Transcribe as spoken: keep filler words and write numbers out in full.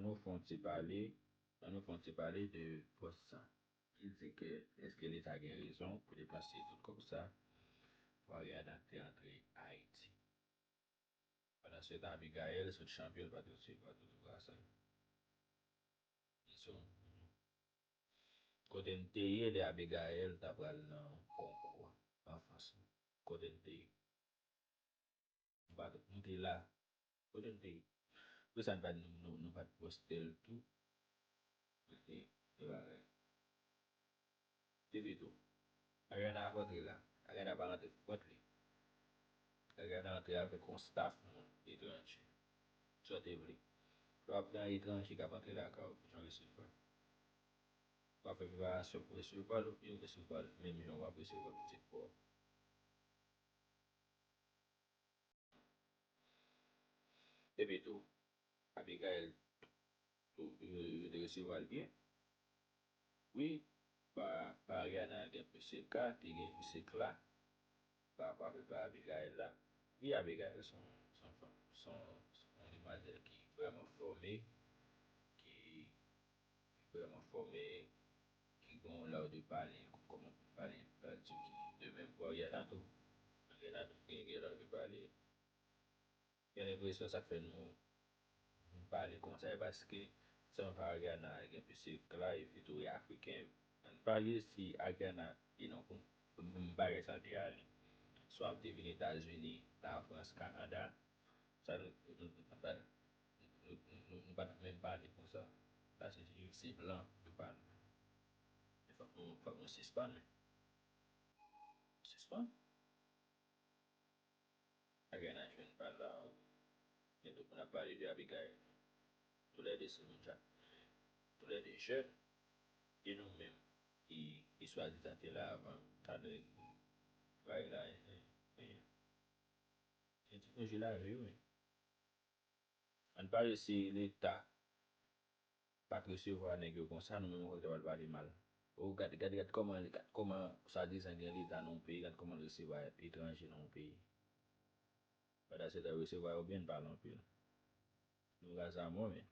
Nou fè yon ti pale, ann nou fè yon ti pale de pòs sa. Ki di ke èske Leta gen rezon pou depanse tout kòb sa pou Ariana te antre Ayiti? Pandan se tan, Abigail sot chanpyon, l pa t resevwa tout ouvra sa. So, kote n te ye lè Abigail ta pral nan konkwa an Frans? Kote n te ye? Nou pa t, nou te la. Kote n te ye? Pou sa n pa, nou, nou, nou pa t poste l tou. Kote, e bagay. Epi tou, Ariana ap antre la. Ariana pa rantre pou kont li. Ariana antre avèk yon staff moun etranje. Sa w te vle? Lè w ap gen etranje k ap antre lakay ou, kijan w resevwa? W ap fè preparasyon pou resevwa l oubyen w resevwa l menm jan w ap resevwa pitit pa w? Epi tou, Abigail, tou, yo, yo te resevwa l byen. Wi, pa, pa Ariana gen mesye K, te gen mesye Kla. Pa, pa, pa Abigail la. Wi, Abigail se yon, se yon fanm, se yon, se yon demwazèl ki vrèman fòme, ki, ki vrèman fòme, ki gen yon lè de pale, kòman pou pale, pale di ki de menm pou Ariana tou. Ariana tou gen, gen lè de pale. Gen enpresyon sa k fè nou, nou pale konsa, e paske sèlman pa Ariana, gen plis se Kla, epi tou e Afriken. Ann parye si Ariana, e non, pou, pou bagay sa te ale. Swa m te vin Etazini, Lafrans, Kanada, sa nou, nou, nou, nou, nou, nou, nou pa t ap menm pale konsa. Paske se, se blan yo pale. Men fòk nou, fòk nou sispann, wi. Sispann. Ariana jwenn pa la. Gen tout moun ap pale de Abigail. Toulède se moun sa. Toulède jèn. E nou menm ki, ki swadizan te la avan, talè bagay la, e, e, e, e, lavi, wi. Ann pale si Leta pa t resevwa nèg yo konsa, nou menm nou te pral pale mal. O, gad, gad, gad kòman, gad kòman swadizan gen Leta nan yon peyi, gad kòman l resevwa etranje nan yon peyi. Pandan se tan yo resevwa yo byen, n pale anpil. Nou raze a mò, men